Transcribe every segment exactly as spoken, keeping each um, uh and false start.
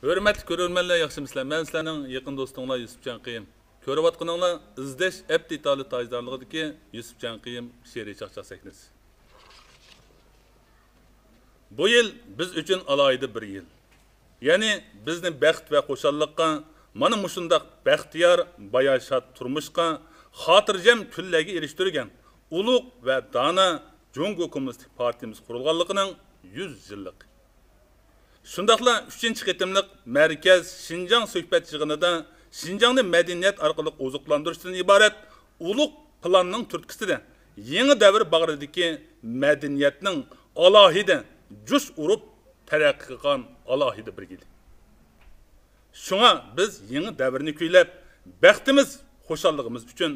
ھۆرمەتلىك كۆرۈرمەنلەر، ياخشىمۇسىلەر؟ مەن سىلەرنىڭ يېقىن دوستۇڭلار يۈسۈپجان قېيىم. كۆرۈۋاتقىنىڭلار ئىزدەش ئەپ دېتالى تاجدارلىقىدىكى يۈسۈپجان قېيىم شېئىرىي چاقچاق سەھنىسى. بۇ يىل بىز ئۈچۈن ئالاھىدە بىر يىل. يەنى بىزنى بەخت ۋە خۇشاللىققا، مانا مۇشۇنداق بەختىيار، باياشات تۇرمۇشقا، خاتىرجەم كۈنلەرگە ئېرىشتۈرگەن ئۇلۇغ ۋە دانا جۇڭگو كوممۇنىستىك پارتىيىمىز قۇرۇلغانلىقىنىڭ يۈز يىللىقى. شۇنداقلا ئۈچىنچى قېتىملىق مەركەز شىنجاڭ سۆھبەت يىغىنىدا شىنجاڭنى مەدەنىيەت ئارقىلىق ئوزۇقلاندۇرۇشتىن ئىبارەت ئۇلۇغ پىلاننىڭ تۈرتكىسىدە يېڭى دەۋر باغرىدىكى مەدەنىيەتنىڭ ئالاھىدە جۇش ئۇرۇپ تەرەققىي قىلغان ئالاھىدە بىر يىلى. شۇڭا بىز يېڭى دەۋرنى كۈيلەپ، بەختىمىز، خۇشاللىقىمىز ئۈچۈن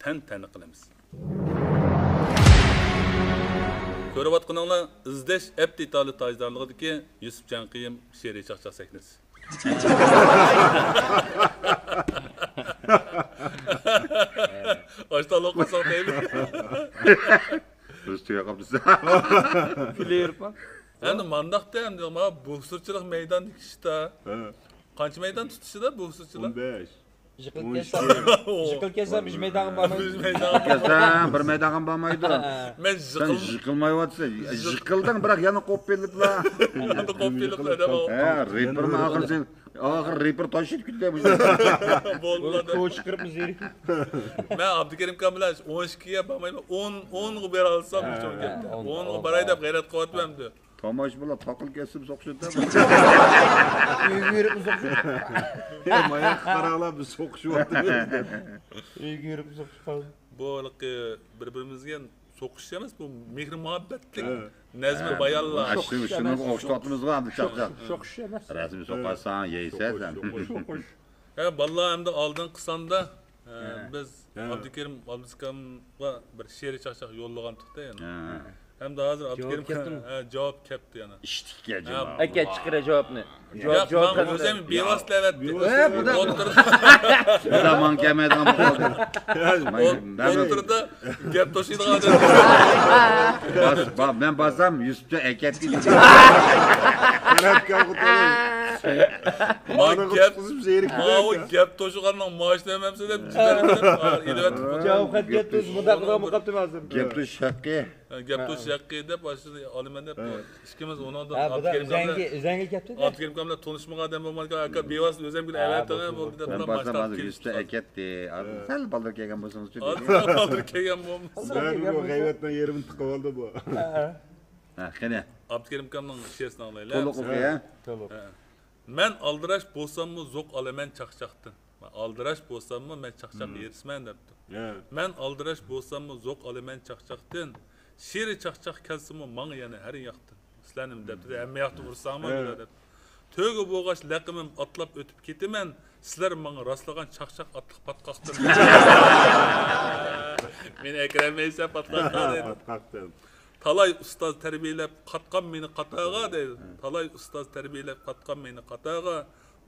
تەنتەنە قىلىمىز. كۆرۈۋاتقىنىڭلار ئىزدەش ئەپ دېتالى تاجدارلىقىدىكى يۈسۈپجان قېيىم شېئىرىي چاقچاق سەھنىسى. ئاشتانلىق قىلساق دەيمەن. بىز تۈگەپ قاپتۇ. كۈلۈۋېرىپلا. ئەمدى مانداقتا، ئەمدى ما بوكسورچىلىق مەيدانىدىكى ئىشتا. ھە. قانچە مەيدان تۇتۇشىدا بوكسورچىلار؟ ئون بەش. يىقىلىپ كەتسە، يىقىلىپ كەتسە، بىز مەيدانغا بارمايمىز. بىز مەيدانغا بارمايمىز. كەتسە، بىر مەيدانغا بارمايدۇ. مەن سەن يىقىلدىڭ، بىراق يەنە قوپۇپ ئېلىپلا. يەنە قوپۇپ ئېلىپلا، دەپ. ھە، رېپېرمۇ ئاخىرى سەن، ئاخىرى رېپېر تاشلاپ كېتىدۇ. بولدىلا، دەپ. كوچا قىرىپ زېرىكىپ. مەن ئابدۇكېرىم ئاكام بىلەن ئون ئىككىگە بارمايمەن، ئون، ئونغا بېرەلىسام، ھە، شۇ گەپتە. ئون، ئونغا باراي دەپ غەيرەت قىلىۋاتىمەن ئەمدى. تاماشىبىنلار تاقىل كەسسىمۇ سوقۇشىدۇ. ئۆيگە بېرىپمۇ سوقۇشىدۇ. يا، ماياققا قاراڭلار، بىز سوقۇشۇۋاتىمىز. ئۆيگە بېرىپمۇ سوقۇشۇپ قالدى. بۇ ھېلىقى بىر-بىرىمىزگە سوقۇشۇش ئەمەس، بۇ مېھىر-مۇھەببەتلىك، ھە، نەزمە، ھە، بايانلار. شۇ، شۇنىڭغا ئوخشىتىۋاتىمىزغۇ ئەمدى چاقچاق. سوقۇشۇش ئەمەس. رەسمىي سوقۇشساڭ يەيسەن سەن. سوقۇش، سوقۇش. ھە، بالىلار ئەمدى ئالدىنقى ساندا، ھە، ھە، بىز، ھە، ئابدۇكېرىم ئابدۇسىكامغا بىر شېئىرىي چاقچاق يوللىغانتۇق-دە يەنە. ھە. ھەمدە ھازىر جاۋاب ئابدۇكېرىم كەپتۇ. ھە، جاۋاب كەپتى يەنە. ئىشتىككە ھە، جاۋاب. ئەكە، چىقىرە جاۋابنى. جاۋاب، ياق، جاۋاب ماڭا قەدىرى. ئۆزۈم بىۋاسىتە ئەۋەتتى. ھە، بۇدا. ئوتتۇرىدا. بۇدا ماڭا كەلمەيدىغان بولدى. ئوت-، ئوتتۇرىدا گەپ توشۇيدىغان ئادەم. باس-، با-، مەن بارسام يۈسۈپجان ئەكەتتى. مانا گەپ، ماۋۇ گەپ توشۇغاننىڭ مائاشىنى ھەممىسى دەپ، جىدەر دەپ، ئېلىۋەتتى. جاۋاب خەت كەتتى، مۇنداق قىلغان بولۇپ قاپتىمەن ھازىر. گەپ توشۇش ھەققى. ھە، گەپ توشۇش ھەققى دەپ ئاشۇنى ئالىمەن دەپ، ھە، ئىككىمىز ئۇنىڭدىن ھە، ئابدۇكېرىم ئاكام بىلەن، ئۆزەڭگە كەپتۇ-دە. ئابدۇكېرىم ئاكام بىلەن تونۇشمىغان ئادەم بولمىغان ئاكا، بىۋاسىتە ئۆزۈمگە ئەۋەتتىڭ بولدى دەپ. مەن بارسام ھازىر يۈسۈپجان ئەكەتتى. ھە. سەل بالدۇر كەلگەن بولسىڭىزچۇ دېدى. ھازىر بالدۇر كەلگەن بولمىسۇن. مەن بۇ غەيۋەتنىڭ يېرىمىنى تىقىۋالدى بۇ. ھە. ھە، قېنى. ئابدۇكېرىم ئاكامنىڭ شېئىرىنى ئاڭلايلى. تولۇق ئوقۇي، ھە؟ تولۇق. ھە. مەن ئالدىراش بولساممۇ زوق ئالىمەن چاقچاقتىن. مەن ئالدىراش بولساممۇ مەن چاقچاق، مم، يېرىسمەن دەپتۇ. ھە. مەن ئالدىراش بولساممۇ زوق ئالىمەن چاقچاقتىن. شېئىرىي چاقچاق كەلسىمۇ ماڭا يەنە ھەر ياقتىن. سىلەرنىمۇ دەپتۇ، ھەممە ياقتىن ئۇرساڭمۇ، ھە، بولار دەپتۇ. تۆگە بولغاچ لەقىمىم ئاتلاپ ئۆتۈپ كېتىمەن. سىلەر ماڭا راسلىغان چاقچاق ئاتلىق پاتقاقتىن. مېنى ئەكىرەلمەيسەن پاتقاققا دەيدۇ. پاتقاقتىن. تالاي ئۇستاز تەربىيەلەپ قاتقان مېنى قاتارغا دەيدۇ. ھە. تالاي ئۇستاز تەربىيەلەپ قاتقان مېنى قاتارغا.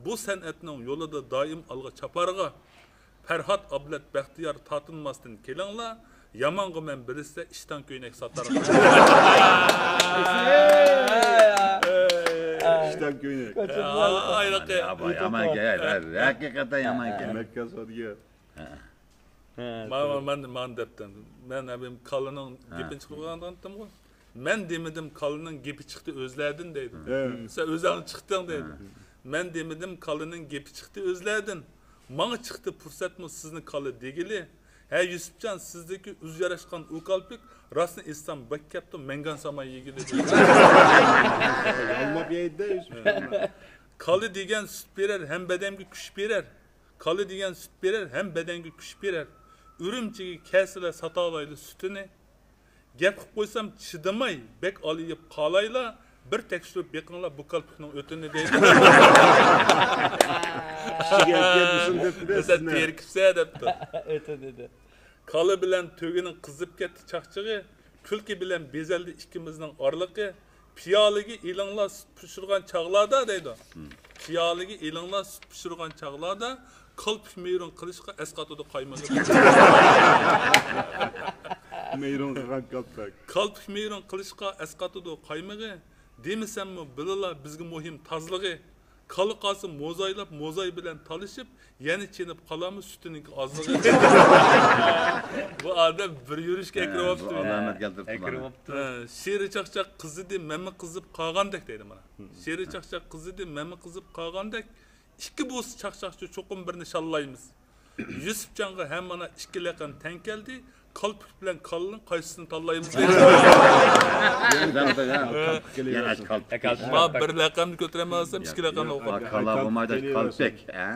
بۇ سەنئەتنىڭ يولىدا دائىم ئالغا چاپارغا. پەرھات، ئابلەت، بەختىيار تارتىنماستىن كېلىڭلار. يامانغا مەن بىلىسىلەر ئىشتان كۆينەك ساتارغا. ئىشتان كۆينەك. ھايلىقى. يامان گەپ، ھەقىقەتەن يامان گەپ. مەككە سودىگەر. ھە. ھە، مانا، توغرا. مەن، مانا دەپتىمەن. مەن ئەمدى كاللىنىڭ، ھە، گېپىنى چىقىرىپ قويغانتىمغۇ. مەن دېمىدىم، كاللىنىڭ گېپى چىقتى ئۆزلەردىن دەيدۇ. ھە. سەن ئۆزۈڭ چىقتىڭ دەيدۇ. ھە. مەن دېمىدىم، كاللىنىڭ گېپى چىقتى ئۆزلەردىن. ماڭا چىقتى پۇرسەتمۇ سىزنى كاللا دېگىلى. ھە، يۈسۈپجان، سىزدىكى ئۆزى ياراشقان ئۇ كالپۇك، راستىنى ئېيتسام، بەك كەپتۇ، مەڭگەن سامان يېگىلى دەيدۇ. ياللاپ يەيدۇ-دە يۈسۈپجان. كاللا دېگەن سۈت بېرەر، ھەم بەدەنگە كۈچ بېرەر. كاللا دېگەن سۈت بېرەر، ھەم بەدەنگە كۈچ بېرەر. ئۈرۈمچىگە كەلسىلە ساتالايلى سۈتىنى. گەپ قىلىپ قويسام چىدىماي، بەك ئالىيىپ قالايلا، بىر تەكشۈرۈپ بېقىڭلار بۇ كالپۇكنىڭ ئۆتىنى دەيدۇ. ئىچىگە ئەكەلمىسۇن دەپتۇ-دە سىزنى. تېرىكىپسەن دەپتۇ. ئۆتۈن دېدى. كالا بىلەن تۆگىنىڭ قىزىپ كەتتى چاقچىقى، كۈلكە بىلەن بېزەلدى ئىككىمىزنىڭ ئارىلىقى. پىيالىگە ئېلىڭلار سۈت پىشۇرغان چاغلاردا دەيدۇ. پىيالىگە ئېلىڭلار سۈت پىشۇرغان چاغلاردا، كالپۇك مەيرۇن قىلىشقا ئەسقاتىدۇ قايمىقى. مەيرۇن قىلغان كالپۇك. كالپۇك مەيرۇن قىلىشقا ئەسقاتىدۇ قايمىقى. دېمىسەممۇ بىلىلا بىزگە مۇھىم تازىلىقى. كالا قالسا موزايلاپ، موزاي بىلەن تالىشىپ، يەنە چېنىپ قالارمۇ سۈتىنىڭكى ئازلىقى. بۇ ئادەم بىر يۈرۈشكە ھە، ئەكىرىۋاپتۇ. بۇ ئالامەت كەلتۈرۈپتۇ مانا. ئەكىرىۋاپتۇ. ھە، شىرى چاقچاق قىزىدى، مەنمۇ قىزىپ قالغاندەك دەيدۇ مانا. شىرى چاقچاق قىزىدى، مەنمۇ قىزىپ قالغاندەك. ئىككى بولسا چاقچاقچى چوقۇم بىرنى شاللايمىز. يۈسۈپجانغا ھە مانا ئىككى لەقەم تەڭ كەلدى. كالپۇك بىلەن كاللىنىڭ قايسىسىنى تاللايمىز دەيدۇ. يەنە كالپۇك. ما بىر لەقەمنى كۆتۈرەلمەيۋاتسام، ئىككى لەقەمنى ئوقۇپ. كالا بولمايدۇ، كالپۇك. ھە.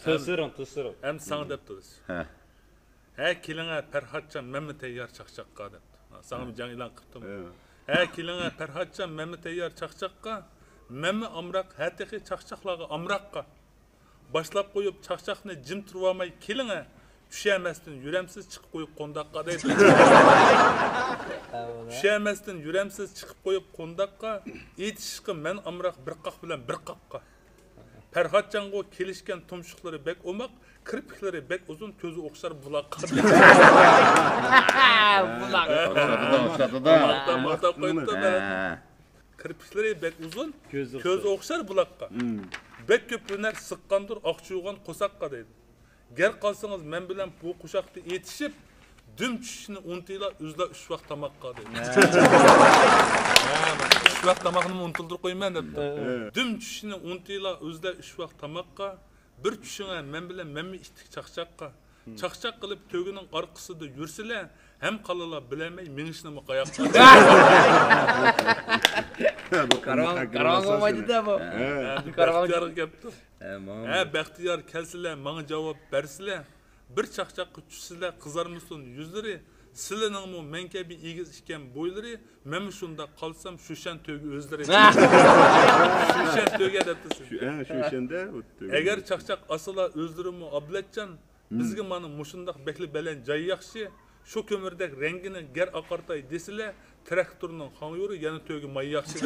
تۇزسۇرۇڭ، تۇزسۇرۇڭ. ئەمدى ساڭا دەپ تۇرىسىز. ھە. ھە، كېلىڭە پەرھاتجان، مەنمۇ تەييار چاقچاققا دەپتۇ. ساڭىمۇ جەڭ ئېلان قىپتۇمۇ؟ ھە. ھە، كېلىڭە پەرھاتجان، مەنمۇ تەييار چاقچاققا. مەنمۇ ئامراق، ھە تېخى چاقچاقلارغا ئامراققا. باشلاپ قويۇپ چاقچاقنى جىم تۇرۇۋالماي كېلىڭە. چۈشەمەستىن يۈرەمسىز چىقىپ قويۇپ قونداققا دەيدۇ. چۈشەمەستىن يۈرەمسىز چىقىپ قويۇپ قونداققا. ئېيتىشقا مەن ئامراق بىر قاق بىلەن بىر قاققا. پەرھاتجانغۇ كېلىشكەن تۇمشۇقلىرى بەك ئوماق، كىرپىكلىرى بەك ئۇزۇن، كۆزى ئوخشار بۇلاققا. بۇلاق. ئوخشاتىدۇ، ئوخشاتىدۇ. ماختاپ، ماختاپ قويۇپتۇ. ھە. كىرپىكلىرى بەك ئۇزۇن، كۆزى كۆزى ئوخشار بۇلاققا. بەك كۆپ ھۈنەر سىققاندۇر، ئاق چۇيغان قورساققا دەيدۇ. گەر قالسىڭىز مەن بىلەن بۇ قوشاقتا ئېتىشىپ، دۈم چۈشۈشنى ئۇنتۇيلا، ئۆزلا ئۈچ ۋاق تاماققا دەيدۇ. ھە، ئۈچ ۋاق تاماقنىمۇ ئۇنتۇلدۇرۇپ قويىمەن دەپتۇ. دۈم چۈشۈشنى ئۇنتۇيلا، ئۆزلا ئۈچ ۋاق تاماققا. بىر چۈشۈڭە مەن بىلەن مەنمۇ ئىتتىك چاقچاققا. چاقچاق قىلىپ تۆگىنىڭ ئارقىسىدا يۈرسىلە، ھەم قالىلا بىلەلمەي مېڭىشنىمۇ قاياققا. كارۋان، كارۋان بولمايدۇ-دە بۇ. ھە. ھە، بەختىيارغا كەپتۇ. ھە، ماڭا ھە، بەختىيار كەلسىلە، ماڭا جاۋاب بەرسىلە. بىر چاقچاققا چۈشسىلە، قىزارمىسۇن يۈزلىرى. سىلىنىڭمۇ مەن كەبى ئېگىز ئىكەن بويلىرى. مەنمۇ شۇنداق قالسام، شۈشەن تۆگە ئۆزلىرى. شۈشەن تۆگە دەپتۇ سىز. شۇ، ھە، شۈشەندە ئۇ تۆگە. ئەگەر چاقچاق ئاسىلا ئۆزلىرىمۇ ئابلەتجان، بىزگە مانا مۇشۇنداق بەكلا بەلەن جاي ياخشى. شۇ كۆمۈردەك رەڭگىنى گەر ئاقارتاي دېسىلە، تىراكتورنىڭ خاڭيۇرى يەنە تۆگە ماي ياخشى.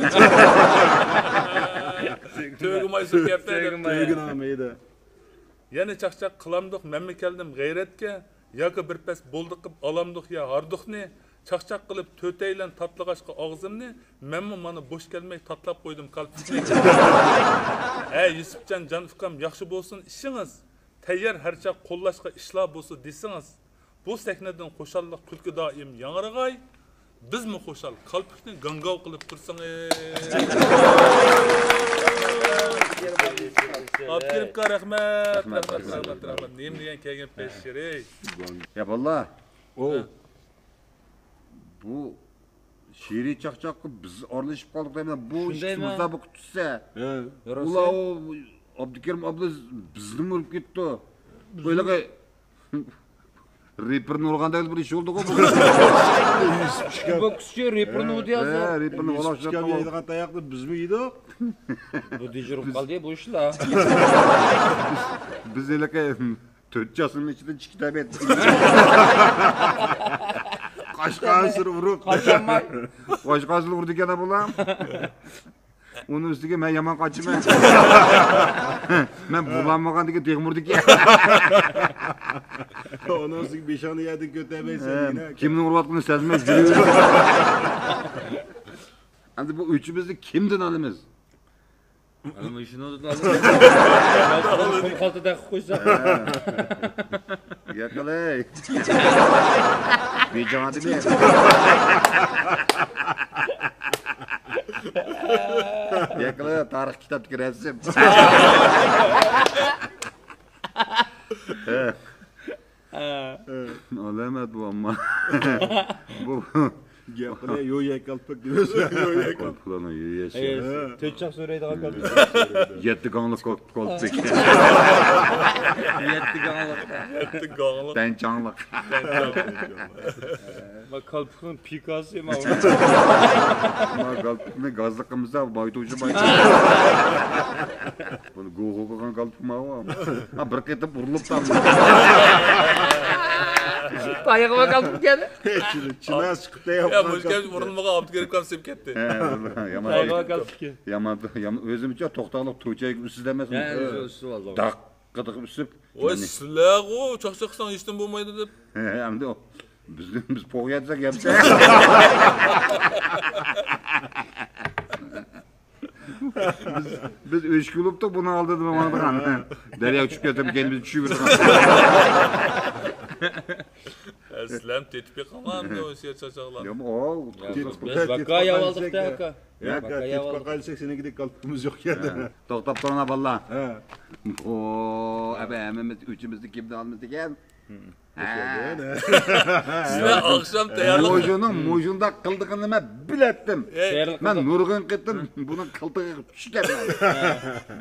تۆگە ماي سۈركەپتە دەپتۇ. تۆگە نامىدا. يەنە چاقچاق قىلامدۇق، مەنمۇ كەلدىم غەيرەتكە. ياكى بىر پەس بولدى قىپ ئالامدۇق يا ھاردۇقنى. چاقچاق قىلىپ تۆتەيلەن تاتلىغاچقا ئاغزىمنى، مەنمۇ مانا بوش كەلمەي تاتلاپ قويدۇم كالپۇكنى. ھە، يۈسۈپجان جان ئۇكام، ياخشى بولسۇن ئىشىڭىز. تەييار ھەر چاغ قوللاشقا ئىشلار بولسا دېسىڭىز. بۇ سەھنىدىن خۇشاللىق، كۈلكە دائىم ياڭرىغاي. بىزمۇ خۇشال، كالپۇكنى گاڭگاۋ قىلىپ تۇرسىڭىز. ئابدۇكېرىمكا، رەھمەت، رەھمەت، رەھمەت، رەھمەت، رەھمەت. نېمە دېگەن كەلگەن پەس شېرىي. يا باللا. ھە. بۇ شېرىي چاقچاققا بىز ئارىلىشىپ قالدۇق دەيمەن. بۇ ئىككىسى مۇسابىقە تۇتسا. ھە. ئۇلار ئابدۇكېرىم ئابلا بىزنىمۇ ئۇرۇپ كېتىپتۇ. بۇ ھېلىقى رېپېرنى ئۇرغاندەك بىر ئىش بولدىغۇ بۇ. بوكسچى رېپېرنى ئۇردى ھازىر. ھە، رېپېرنى ئۇرۇپ يەيدىغان تاياقنى بىزمۇ يېدۇق. بۇ دېجۇرۇپ قالدى بۇ ئىشلار. بىز ھېلىقى تۆت چاسنىڭ ئىچىدە چىكىتە بەت. قاشقانسىرى ئۇرۇپ. قاچالماي. قاشقانسىرى ئۇرىدىكەن بۇلار. ئۇنىڭ ئۈستىگە مەن يامان قاچىمەن. مەن بۇلانمىغاندىكىن تېخىمۇ ئۇرىدىكەن. ئۇنىڭ ئۈستىگە بېشىڭنى يەردىن كۆتەرمەيسەن. ھە، يەنە. كىمنىڭ ئۇرۇۋاتقىنىنى سەزمەي يۈرۈۋېرىمىز. ئەمدى بۇ ئۈچىمىزنى كىمدىن ئالىمىز؟ ئەنە مۇشۇنى قۇم خالتىدەك قىلىپ قويسا. ياقىلەي. بېجىڭ ئادىمى. ياقىلەي، تارىخ كىتابتىكى رەسىم. ئالامەت بۇ ئەمما. بۇ گەپنى يويەك كالپۇك دەيمىز. يويەك كالپۇك. كالپۇكلارنىڭ يويەسى. ئەي، تۆت چاق سۆرەيدىغان كالپۇك. يەتتە گاڭلىق كال-، كالپۇك. يەتتە گاڭلىق. يەتتە گاڭلىق. تەنچاڭلىق. تەنچاڭلىق. ما كالپۇكنىڭ پىكاسى ما. ما كالپۇكنى گازلىق قىلمىسا، بايتوشى بايتوش. بۇنى گوغو قىلغان كالپۇك ماۋۇ. ھا، بىر قېتىم ئۇرۇلۇپ تامدى. تايىقىغا كالپۇك كەلدى. چىنا چىقىپ تەييار يا، قىلغان مۇشۇ گەپ كالپۇك. ئۇرۇلمىغان ئابدۇكېرىم كالپۇك كەتتى. ھە، يامان. تايىقىغا كالپۇك. يامان، يامان. ئۆزىمىزچە توختاقلىق تۇرچايگە ئۈستىدە ئەمەس. ھە، ئۆزى ئۈستى ۋاللا. داق قىدىق ئۈسۈپ. ۋاي، سىلەرغۇ چاقچاق قىلساڭ ھېچنېمە بولمايدۇ دەپ. ھە، ئەمدى ئۇ، بىز، بىز پوق يەتسەك يەپسە. بىز، بىز ئۆچكە بولۇپتۇق بۇنىڭ ئالدىدا ماڭىدىغان. دەرياغا چۈشۈپ كەتسەم، كەينىمىزدىن چۈشۈۋېرىدىغان. سىلەرمۇ تېتىپ بېقىڭلار، ئەمدى ئۇ سېرىق چاقچاقلار. يا، ئاۋۇ، بىز ۋاكايا ئالدۇق-تە، ئاكا. يا، ۋاكايا تېتىپ باقايلى دېسەك، سېنىڭكىدەك كالپۇكىمىز يوق يەردە. توختاپ تۇرۇڭلار، بالىلار. ھە. ئو، ئەبە، ھەممىمىز ئۈچىمىزنى كىمدىن ئالىمىز ئىكەن؟ ھە. سىلەر ئاخشام تەييارلىق. مۇشۇنىڭ مۇشۇنداق قىلىدىغىنىنى مەن بىلەتتىم. مەن نۇرغۇن قېتىم بۇنىڭ قىلتىقىغا چۈشكەنمەن.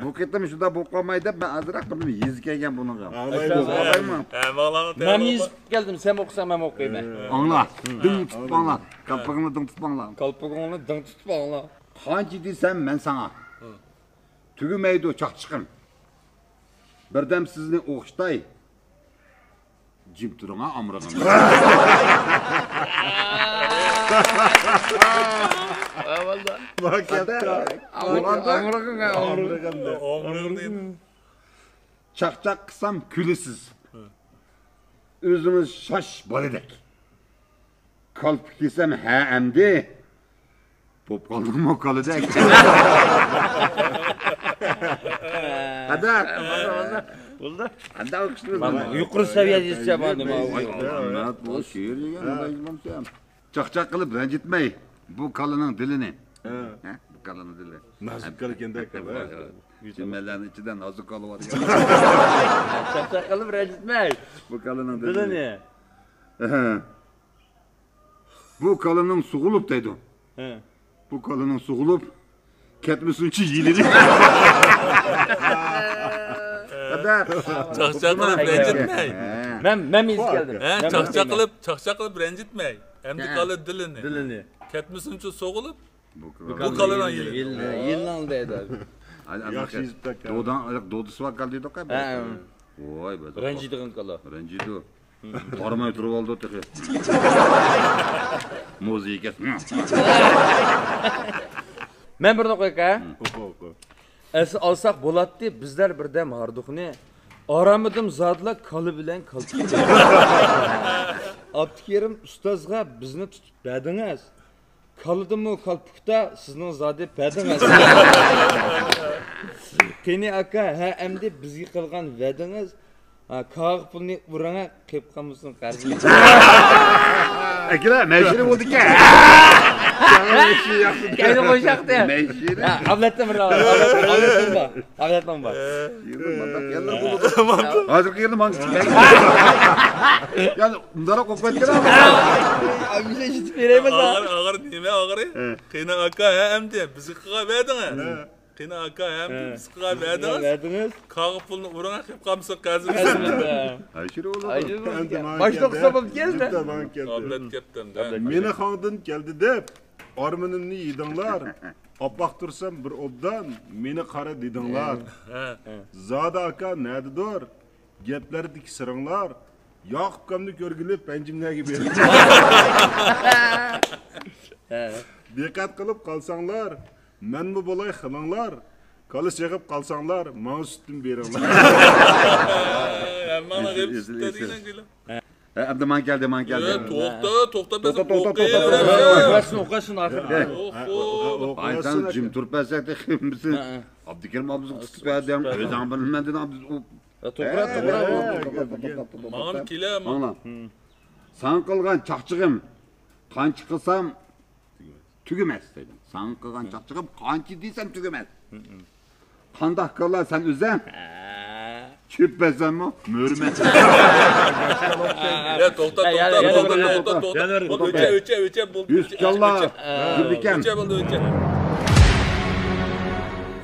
بۇ قېتىم شۇنداق بولۇپ قالماي دەپ، مەن ئازراق بىردەم يېزىپ كەلگەن بۇنىڭغا. ئاڭلايمىز. مەن يېزىپ كەلدىم، سەن ئوقۇساڭ، مەن ئوقۇيمەن. ئاڭلا، دىڭ تۇتۇپ ئاڭلا. كالپۇكۇڭنى دىڭ تۇتۇپ ئاڭلا. كالپۇكۇڭنى دىڭ تۇتۇپ ئاڭلا. قانچە دېسەم مەن ساڭا. تۈگىمەيدۇ چاقچىقىم. بىردەم سىزنى ئوخشىتاي. جىم تۇرۇڭا ئامرىغىم. ئامرىغىم. چاقچاق قىلسام كۈلىسىز. ئۆزىڭىز شاش بالىدەك. كالپۇك يېسەم ھە ئەمدى. بوپ قالدىڭمۇ كالىدەك؟ قەدەر. بولدى. قانداق ئوقۇشتىڭىز؟ يۇقىرى سەۋىيەدە يېتىشەپ ئالدىم. ئاھمەت، بۇ شېئىر دېگەن مۇنداق بولسا. چاقچاق قىلىپ رەنجىتمەي بۇ كالىنىڭ دىلىنى. ھە، بۇ كالىنىڭ دىلى. نازۇك كالىكەندە كالا. چىمەنلەرنىڭ ئىچىدە نازۇك كالا بار. چاقچاق قىلىپ رەنجىتمەي بۇ كالىنىڭ دىلىنى. بۇ كالىنىڭ سوغۇلۇپ دەيدۇ. ھە. بۇ كالىنىڭ سوغۇلۇپ كەتمىسۇنچە يېلىنى. قەدەر. چاقچاق قىلىپ رەنجىتمەي. ھە. مەن، مەن يېزىپ كەلدىم. ھە، چاقچاق قىلىپ، چاقچاق قىلىپ رەنجىتمەي. ئەمدى كالا دىلىنى. دىلىنى. كەتمىسۇنچە سوغۇلۇپ، بۇ كالىنىڭ يېلىنى. يېلىنى دەيدۇ. ياخشى يېزىپتۇ. دوداڭ، دودىسى بار كالا دېدۇق-ھە. ھە. ۋاي، بەدەر. رەنجىيدىغان كالا. رەنجىيدۇ. قارىماي تۇرۇۋالىدۇ تېخى. موزىيىكەس. مەن بىرنى ئوقۇيۇق ھە؟ ئوقۇ، ئوقۇ. ئەسلى ئالساق بولاتتى بىزلەر بىردەم ھاردۇقنى. ئارامىدىم زادىلا كالا بىلەن كالپۇكنى. ئابدۇكېرىم ئۇستازغا بىزنى تۇتۇپ بەردىڭىز. كالىدىمۇ كالپۇكتا سىزنىڭ زادى پەدىڭىز. قېنى ئاكا، ھە ئەمدى بىزگە قىلغان ۋەدىڭىز. ھە، كاغا پۇلنى ئۇرۇڭە، قېلىپ قالمىسۇن قەرزىمىز. ئاكىلار، مەشىرى بولدىكەن. كەينى قويۇشاقتى. مەشىرى. ھە، ئابلەتتىن بىر، ئابلەتتىن بار. ئابلەتتىن بار. ھازىرقى يەردە ماڭا. يا، مۇنداقراق ئوقۇپ كەتكىن. ئاغرى، ئاغرى نېمە ئاغرى؟ قېنى ئاكا، ھە ئەمدى بىزگە قىلغان ۋەدىڭىز. قېنى ئاكا، ھە ئەمدى بىزگە قىلغان ۋەدىڭىز. كاغا پۇلنى ئۇرۇڭ، قېلىپ قالمىسۇن قەرزىمىز. باشلىق بولۇپ كەلدى. مېنى خاڭدىن كەلدى دەپ ئارمىنىمنى يېدىڭلار. ئاپئاق تۇرسام بىر ئوبدان، مېنى قارا دېدىڭلار. زادى ئاكا نەدىدۇر؟ گەپلەردىكى سىرىڭلار. ياقۇپكامنى كۆرگىلى پەنجىملەرگە بېرىڭلار. دىققەت قىلىپ قالساڭلار، مەنمۇ بولاي خىلىڭلار. كالا سېغىپ قالساڭلار، ماڭا سۈتتىن بېرىڭلار. ھەممەڭلار غېپسىتتە دېگىنە. ھە، ئەمدى ماڭا كەلدى، ماڭا كەلدى. توختا، توختا، توختا، توختا، توختا. ئوقۇۋەتسۇن، ئوقۇۋەتسۇن ئاخىرىدا. ئاي، سەن جىم تۇرۇپ بەرسەك تېخى بىزنى. ئابدۇكېرىم ئابىزغا تۇتۇپ بەردىم. ئۆزۈڭ بىلىمەن دېدىڭ، ئابىز. توغرا، توغرا. ماڭا كېلە. ئاڭلا. ساڭا قىلغان چاقچىقىم قانچە قىلسام تۈگىمەس دېدىم. ساڭا قىلغان چاقچىقىم قانچە دېسەم تۈگىمەس. قانداق كالا سەن ئۆزەڭ؟ چۆپ بەرسەممۇ مۆرىمەن. يا، توختا، توختا، توختا، توختا، توختا. ئۆچە، ئۆچە، ئۆچە، بولدى. يۈسۈپ كاللا، زۇبىكەم. ئۆچە بولدى، ئۆچە.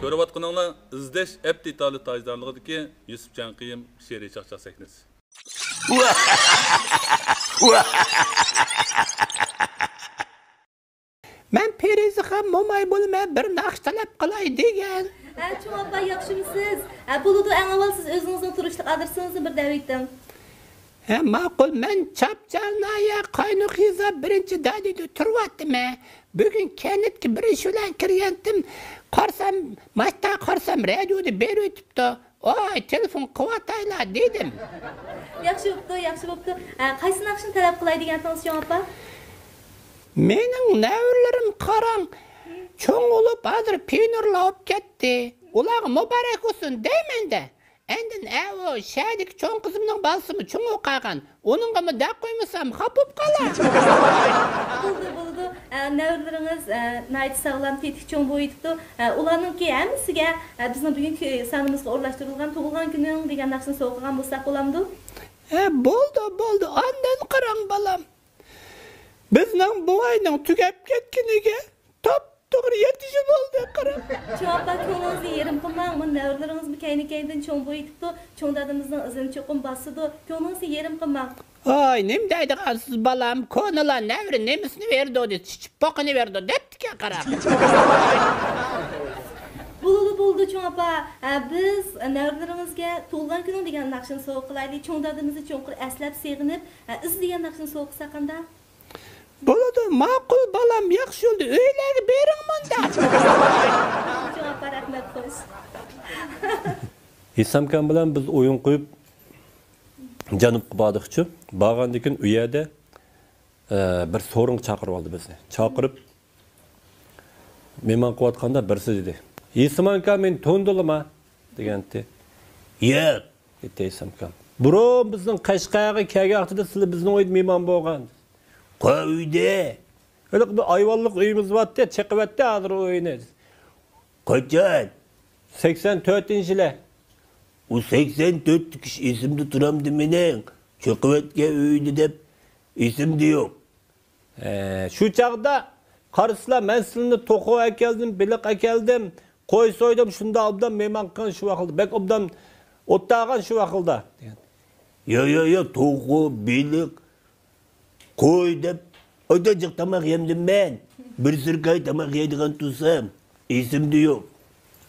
كۆرۈۋاتقىنىڭلار ئىزدەش ئەپ دېتالى تاجدارلىقىدىكى يۈسۈپ جانقىيىم شېئىرىي چاقچاق سەھنىسى. مەن پىرىزىخان موماي بولىمەن، بىر ناخشا تەلەپ قىلاي دېگەن. ھە، چوڭ ئاپا، ياخشىمۇسىز؟ ھە، بولىدۇ، ئەڭ ئاۋۋال سىز ئۆزىڭىزنىڭ تۇرۇشلۇق ئادرېسىڭىزنى بىر دەۋېتىڭ. ھە، ماقۇل، مەن چاپچال ناھىيە قاينۇق يېزا بىرىنچى دادۈيدە تۇرۇۋاتىمەن. بۈگۈن كەنتكە بىر ئىش بىلەن كىرگەنتىم. قارىسام، ماشتا قارىسام، رادىيودا بېرىۋېتىپتۇ. ۋاي، تېلېفون قىلىۋاتايلا دېدىم. ياخشى بوپتۇ، ياخشى بوپتۇ. ئە، قايسى ناخشىنى تەلەپ قىلاي دېگەنتىڭىز، چوڭ ئاپا؟ مېنىڭ نەۋرىلىرىم قاراڭ، چوڭ بولۇپ، ھازىر پىيونېرلار بولۇپ كەتتى. ئۇلارغا مۇبارەك بولسۇن دەيمەن-دە. ئاندىن ئەۋۇ شەھەردىكى چوڭ قىزىمنىڭ بالىسىمۇ چوڭ بولۇپ قالغان. ئۇنىڭغىمۇ دەپ قويمىسام، خاپا بولۇپ قالار. بولىدۇ، بولىدۇ. ئە، نەۋرىلىرىڭىز، ئە، ناھايىتى ساغلام، تېتىك چوڭ بولۇۋېتىپتۇ. ئە، ئۇلارنىڭكى ھەممىسىگە، ئە، بىزنىڭ بۈگۈنكى سانىمىزغا ئورۇنلاشتۇرۇلغان تۇغۇلغان كۈنۈڭ دېگەن ناخشىنى سوۋغا قىلغان بولساق بولامدۇ؟ ھە، بولىدۇ، بولىدۇ. ئاندىن قاراڭ، بالام. بىزنىڭ بۇ ئاينىڭ تۈگەپ كەتكىنىگە توپتوغرا يەتتە يىل بولدى، قاراڭ. چوڭ ئاپا، كۆڭلىڭىزنى يېرىم قىلماڭ. مانا نەۋرىلىرىڭىزمۇ كەينى-كەينىدىن چوڭ بولۇۋېتىپتۇ. چوڭ دادىمىزنىڭ ئىزىنى چوقۇم باسىدۇ. كۆڭلىڭىزنى يېرىم قىلماڭ. ھاي، نېمە دەيدىغانسىز، بالام؟ كونىلار نەۋرە نېمىسىنى بېرىدۇ دېسە، چىچىپ پوقىنى بېرىدۇ دەپتىكەن، قاراڭ. بولىدۇ، بولىدۇ، چوڭ ئاپا. ئە، بىز نەۋرىلىرىڭىزگە تۇغۇلغان كۈنۈڭ دېگەن ناخشىنى سوۋغا قىلايلى. چوڭ دادىمىزنى چوڭقۇر ئەسلەپ سېغىنىپ، ئە، ئىز دېگەن ناخشىنى سوۋغا قىلساق قانداق؟ بولىدۇ، ماقۇل بالام، ياخشى يولدا ئۆيلەرگە بېرىڭ مۇنداق. چوڭ ئاپا، رەھمەت، خوش. ھېسامكام بىلەن بىز ئويۇن قويۇپ، جەنۇبقا باردۇقچۇ. بارغاندىن كېيىن ئۇ يەردە، ئە، بىر سورۇنغا چاقىرىپ ئالدى بىزنى. چاقىرىپ، مېھمان قىلىۋاتقاندا بىرسى دېدى، «ھېسامكا، مېنى تونۇدۇڭلارمۇ؟» دېگەنتى. «ياق.» دېدى ھېسامكام. «بۇرۇن بىزنىڭ قەشقەرگە كەلگەن ۋاقتىدا سىلەر بىزنىڭ ئۆيدە مېھمان بولغان.» «قاي ئۆيدە؟» «ھېلىقى بىر ئايۋانلىق ئۆيىمىز بارتتى، چېقىۋەتتى ھازىر ئۇ ئۆينى.» «قاچان؟» «سەكسەن تۆتىنچى يىلى.» «ئۇ سەكسەن تۆتلۈك ئىش ئېسىمدە تۇرامدۇ مېنىڭ؟ چېقىۋەتكەن ئۆينى دەپ ئېسىمدە يوق.» ھە، شۇ چاغدا قارىسىلا، مەن سىلىنى توخۇ ئەكەلدىم، بېلىق ئەكەلدىم، قوي سويدۇم، شۇنداق ئوبدان مېھمان قىلغان شۇ ۋاقىتتا. بەك ئوبدان ئولتۇرغان شۇ ۋاقىتتا، دېگەن. يا، يا، يا، توخۇ، بېلىق، قوي دەپ، ئايدا جىق تاماق يەمدىم مەن. بىر سىركاي تاماق يەيدىغان تۇرسام، ئېسىمدە يوق.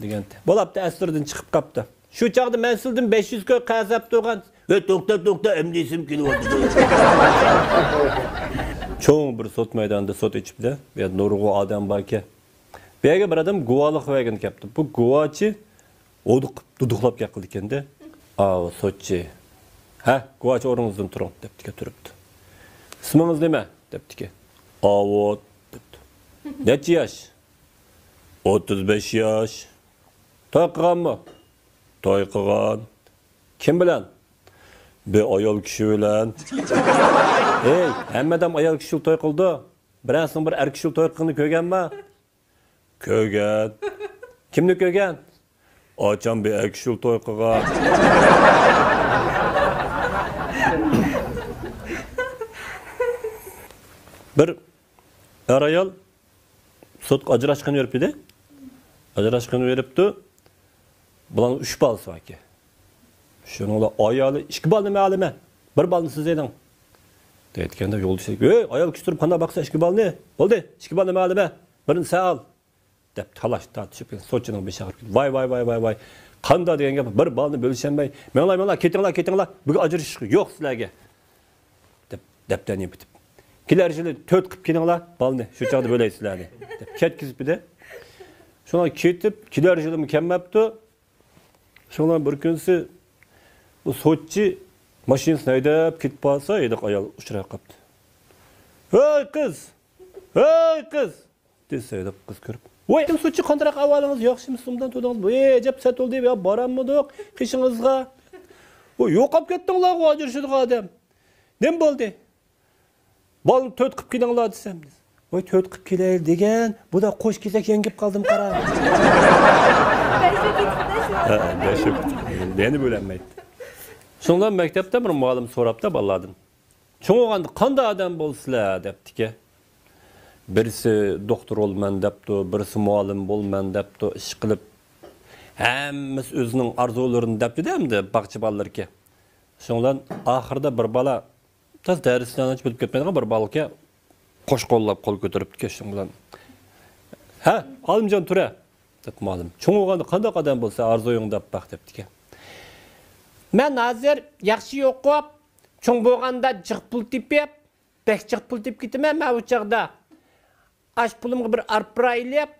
دېگەنتى. بولاپتۇ، ئەسلىرىدىن چىقىپ قاپتۇ. شۇ چاغدا مەن سىلدىن بەش يۈز كوي قەرز ئاپ تۇرغان. ۋە توختا، توختا، ئەمدى ئېسىم كېلىۋاتىدۇ. چوڭ بىر سوت مەيدانىدا سوت ئېچىپتۇ. بۇ يەردە نۇرغۇن ئادەم باركەن. بۇ يەرگە بىر ئادەم گۇۋاھلىق بەرگىلى كەپتۇ. بۇ گۇۋاچى ھودۇقۇپ، دۇدۇقلاپ گەپ قىلىدىكەن-دە. ئاۋۇ سوتچى. ھە، گۇۋاچى ئورنىڭىزدىن تۇرۇڭ، دەپتىكەن، تۇرۇپتۇ. ئىسمىڭىز نېمە؟ دەپتىكەن. ئاۋۇت، دەپتۇ. نەچچە ياش؟ ئوتتۇز بەش ياش. توي قىلغانمۇ؟ توي قىلغان. كىم بىلەن؟ بىر ئايال كىشى بىلەن. ھەي، ھەممە ئادەم ئايال كىشىلا توي قىلىدۇ. بىرەرسىنىڭ بىر ئەر كىشىلا توي قىلغىنىنى كۆرگەنما؟ كۆرگەن. كىمنى كۆرگەن؟ ئاچام بىر ئەر كىشىلا توي قىلغان. بىر ئەر ئايال سوتقا ئاجراشقىنى بېرىپتۇ. ئاجراشقىنى بېرىپتۇ. بۇلارنىڭ ئۈچ بالىسى باركەن. شۇنىڭدا ئايالى، «ئىككى بالىنى مەن ئالىمەن، بىر بالىنى سىز ئېلىڭ» دەيدىكەندە، يولدىشى، «ھەي، ئايال كىشى تۇرۇپ قانداق باقسا ئىككى بالىنى؟ بولدى، ئىككى بالىنى مەن ئالىمەن، بىرىنى سەن ئال» دەپ تالاش تارتىشىپ، سوتچىنىڭ بېشى ئاغرىپ كېتىپ، «ۋاي، ۋاي، ۋاي، ۋاي، ۋاي، قانداق دېگەن گەپ، بىر بالىنى بۆلۈشەلمەي، مېڭىڭلار، مېڭىڭلار، كېتىڭلار، كېتىڭلار، بۈگۈن ئاجرىشىش يوق سىلەرگە» دەپ دەپتەرنى يېپىتىپ، «كېلەر يىلى تۆت قىلىپ كېلىڭلار بالىنى، شۇ چاغدا بۆلەي سىلەرنى» دەپ كەتكۈزۈپ ئىدى. شۇڭا كېتىپ، كېلەر يىلىمۇ كەلمەپتۇ. شۇڭا بىر كۈنسى بۇ سوتچى ماشىنىسىنى ھەيدەپ كېتىپ قالسا، ھېلىقى ئايال ئۇچراپ قاپتۇ. «ھەي قىز! ھەي قىز!» دېسە، ھېلىقى قىز كۆرۈپ، «ۋاي، سوتچى، قانداق ئەھۋالىڭىز؟ ياخشىمۇسىز؟ ئوبدان تۇردىڭىزمۇ؟ ۋاي، ئەجەب سەت بولدى، يا بارالمىدۇق قېشىڭىزغا. ۋاي، يوقاپ كەتتىڭلارغۇ، ئاجرىشىدىغان ئادەم. نېمە بولدى؟ بالىنى تۆت قىلىپ كېلىڭلار دېسەم، ۋاي، تۆت قىلىپ كېلەيلى دېگەن، بۇدا قوش كېسەك يەڭگىپ قالدىم، قارا.» ھە، دەھشەت. يەنە بۆلەلمەيدۇ. شۇنىڭ بىلەن مەكتەپتە بىر مۇئەللىم سوراپتۇ بالىلاردىن، «چوڭ بولغاندا قانداق ئادەم بولىسىلەر؟» دەپتىكەن. بىرسى دوختۇر بولىمەن دەپتۇ، بىرسى مۇئەللىم بولىمەن دەپتۇ، ئىشقىلىپ ھەممىسى ئۆزىنىڭ ئارزۇلىرىنى دەپتۇ-دە، ئەمدى باغچە بالىلىرىكەن. شۇنىڭ بىلەن ئاخىرىدا بىر بالا، تاز دەرسلەرنى بىلىپ كەتمەيدىغان بىر بالىكەن، قوش قوللاپ قول كۆتۈرۈپتىكەن شۇنىڭ بىلەن. «ھە، ئالىمجان، تۇرە» دەپ مۇئەللىم. «چوڭ بولغاندا قانداق ئادەم بولسا ئارزۇيۇڭ دەپ باق» دەپتىكەن. «مەن ھازىر ياخشى ئوقۇپ، چوڭ بولغاندا جىق پۇل تېپىپ، بەك جىق پۇل تېپىپ كېتىمەن مەن ئۇ چاغدا. ئاش پۇلۇمغا بىر ئارپا ئېلىپ،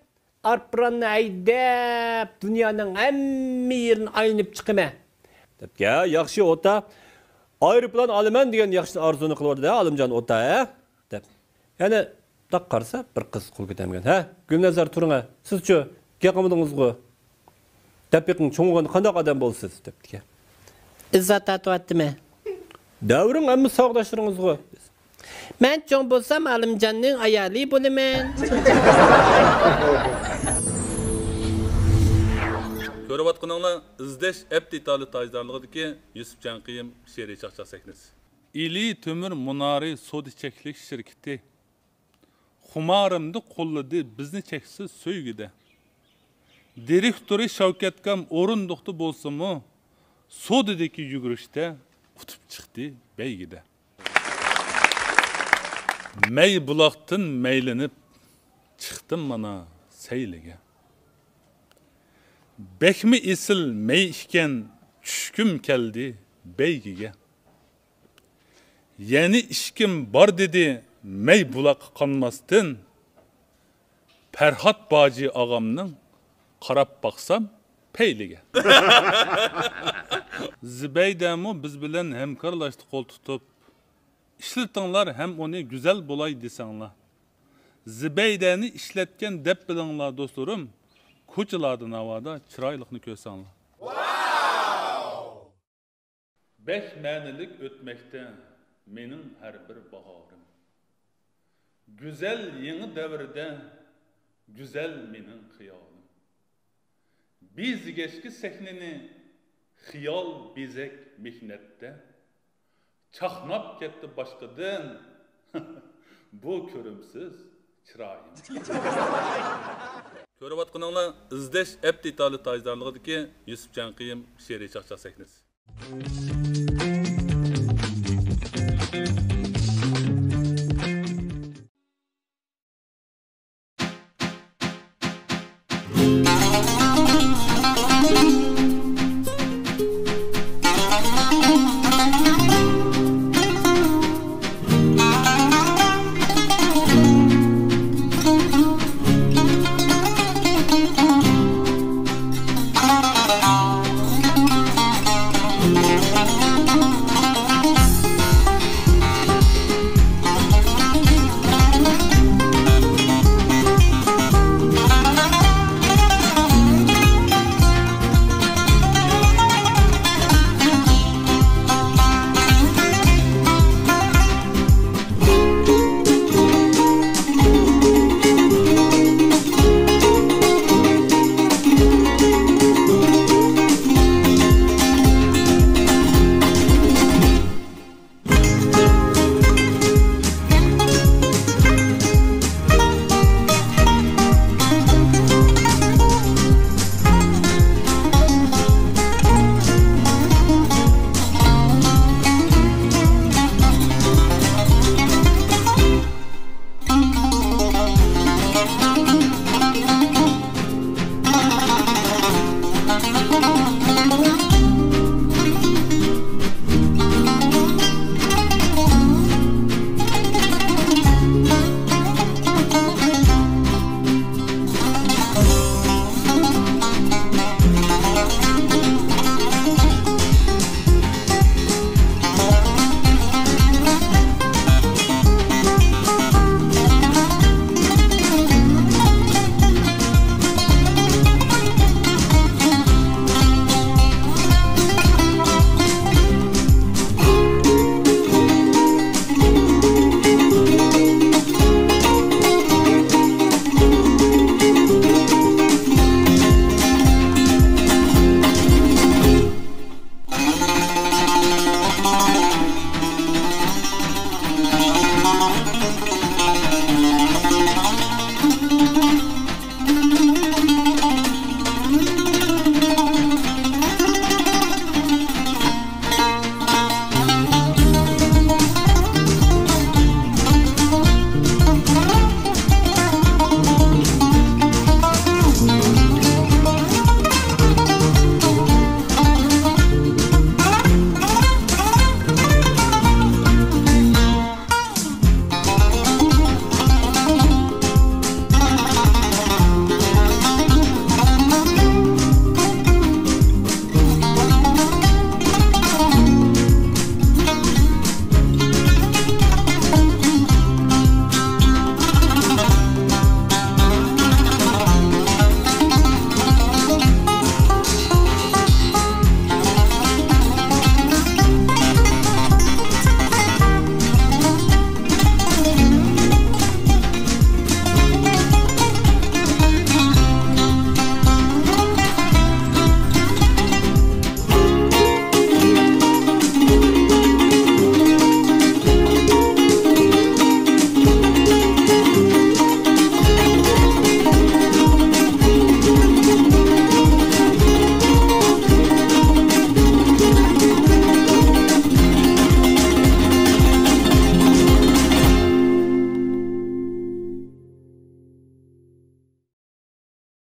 ئارپىنى ھەيدەپ، دۇنيانىڭ ھەممە يېرىنى ئايلىنىپ چىقىمەن» دەپ. «يا، ياخشى ئوتا، ئايروپىلان ئالىمەن دېگەن ياخشى ئارزۇنى قىلىۋاتىدۇ، ئالىمجان ئوتا، ھە؟» دەپ. يەنە داق قارىسا، بىر قىز قول كۆتەرمىگەن. ھە، گۈلنەزەر، تۇرۇڭ ھە. سىزچۇ، گەپ قىلمىدىڭىزغۇ. دەپ بېقىڭ، چوڭ بولغاندا قانداق ئادەم بولىسىز؟ دەپتىكەن. ئىززەت تارتىۋەتتىمەن. دەۋرىڭ ھەممە ساۋاقداشلىرىڭىزغۇ. مەن چوڭ بولسام، ئالىمجاننىڭ ئايالى بولىمەن. كۆرۈۋاتقىنىڭلار ئىزدەش ئەپ دېتالى تاجدارلىقىدىكى يۈسۈپ جانقىيىم شېئىرىي چاقچاق سەھنىسى. ئىلى تۆمۈر مۇنارى سودا چەكلىك شىركىتى. خۇمارىمدا قوللىدى بىزنى چەكسىز سۆيگۈدە. دىرېكتورى شەۋكەتكام ئورۇندۇقتا بولسىمۇ، سودىدىكى يۈگۈرۈشتە ئۇتۇپ چىقتى بەيگىدە. مەي بۇلاقتىن مەيلىنىپ چىقتىم مانا سەيلىگە. بەكمۇ ئېسىل مەي ئىكەن، چۈشكۈم كەلدى بەيگىگە. يەنە ئىچكۈم بار دېدى مەي بۇلاققا قانماستىن، پەرھات باجى ئاغامنىڭ قاراپ باقسام پەيلىگە. زىبەيدەمۇ بىز بىلەن ھەمكارلاشتى قول تۇتۇپ. ئىشلىتىڭلار ھەم ئۇنى گۈزەل بولاي دېسەڭلار. زىبەيدەنى ئىشلەتكەن دەپ بىلىڭلار دوستلىرىم، كوچىلاردا ناۋادا چىرايلىقنى كۆرسەڭلار. بەك مەنىلىك ئۆتمەكتە مېنىڭ ھەر بىر باھارىم. گۈزەل يېڭى دەۋردە، گۈزەل مېنىڭ خىيالىم. بېزىگەچكە سەھنىنى خىيال بېزەك مېھنەتتە، چاقناپ كەتتى باشقىدىن بۇ كۆرۈمسىز چىرايىم. كۆرۈۋاتقىنىڭلار ئىزدەش ئەپ دېتالى تاجدارلىقىدىكى يۈسۈپ جانقىيىم شېئىرىي چاقچاق سەھنىسى.